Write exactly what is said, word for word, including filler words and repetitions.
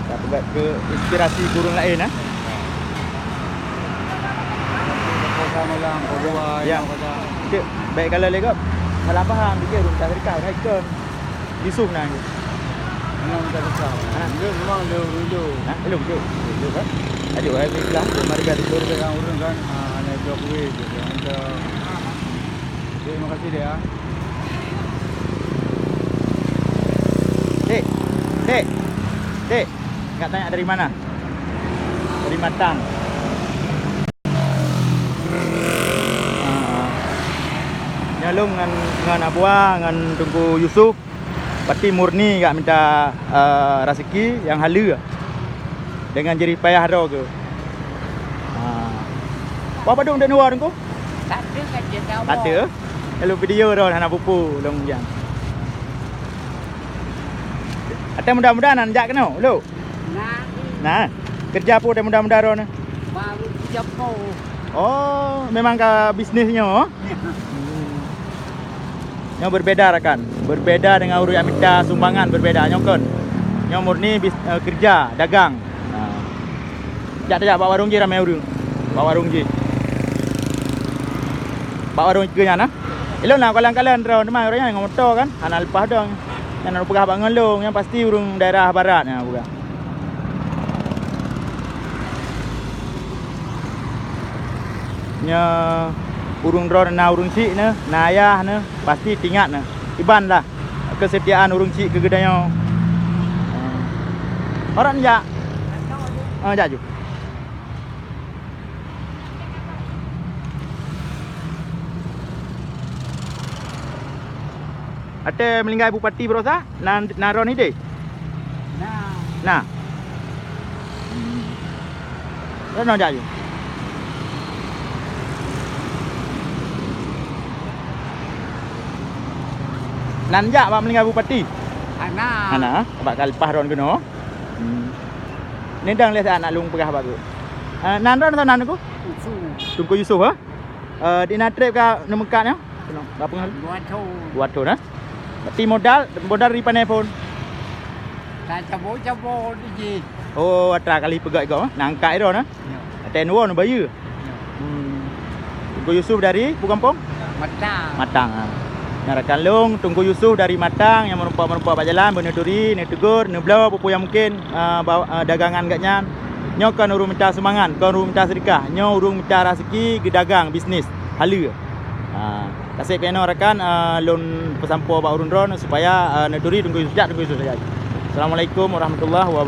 Ka peugah keu inspirasi keu ureueng laén, eh. Tapi keu sama lah, keu dua, Ya. yang kata. Cek, baik kalau lé gob. Salah paham, pikir ureueng mita seudeukah, padahai kon. Yusuf nan. Memang mita seudeukah. Ha. Dia memang dia ureueng tu. Ha, elok tu. Elok kan? Aduh, hai ikhlas, mari ka tidur. Dia kan ureueng kan, ah, hanya jok weh je. Dia macam, terima kasih dia. Dek, dek, dek. Nak tanya dari mana? Dari Matang. Ah. Nyoe lôn ngon, ngon Abua, ngon Teungku Yusuf. Pati murni jak mita, eh, raseuki nyang haleue. Deungon jerih payah droe keuh. Ah. Wah, padum dek nuwa, Teungku? Tak ada kan, dia tahu. Tak ada? Lalu video droe hana pupu lôn jak. Até mudah-mudahan han jak keunoe, lô? Nah. Nah, kerja peue até mudah-mudahan droe nyoe? Baru kerja po. Oh, memang ka bisnis nyoe? Hmm. Nyoe berbeda rakan. Berbeda dengan ureueng jak mita sumbangan, berbeda. Nyoe kon. Nyoe murni bis-, eh, kerja, dagang. Nah. Jak tajak bak warong jih ramé ureueng. Bak warong jih. Bak warong jih nyan, nah. Ilôn na kalon-kalon droe, teuma ureueng nyan ngon moto kan. Hana leupah dong. Nyan na peugah bak ngon lôn, nyan pasti ureueng daerah barat nyan peugah. Nyoe ureueng droe na ureueng chik nyoe, na ayah nyoe, pasti teuingat nyoe. Iban lah kesetiaan ureueng chik keu geutanyoe. Orang jak. Ah, jak ju. Até meuninggai Bupati baroesa, na, na droeneuh idéh? Na. Na. Droeneuh jak ju. Nan jak bak meuninggai Bupati? Hana. Hana, bak ka leupah droeneuh keunoe. Hmm. Nidang lé saát nak lôn peugah bak geuh. Ah, nan droeneuh nan Teungku? Yusuf. Teungku Yusuf, ha? Eh, di na trép ka neumeukat nyoe? Keunoe, berapa kali? Dua thon. Dua thon, ha? Berarti modal, modal dari pane phon? Ka cabot-cabot di jih. Oh, atra kali peugah iko, ha? Nangkat iro, nah? Ya. Atra nuwon bayeue. Hmm. Teungku Yusuf dari Pu Gampông? Matang. Matang, ha. Nyan rakan lôn, Teungku Yusuf dari Matang nyang meureumpok-meureumpok bak jalan, beuneuturi, neutegur, neubloe peue-peue nyang mungken, ah, ba-, ah, dagangan gobnyan. Nyoe kon ureueng mita sumbangan, kon ureueng mita seudeukah. Nyoe ureueng mita raseuki geudagang, bisnis, haleue. Ah, kaseb pih nyoe rakan, ah, lôn peusampoe bak ureueng droeneuh supaya, ah, neuturi Teungku Yusuf, jak Teungku Yusuf saja. Assalamualaikum warahmatullahi wabarakatuh.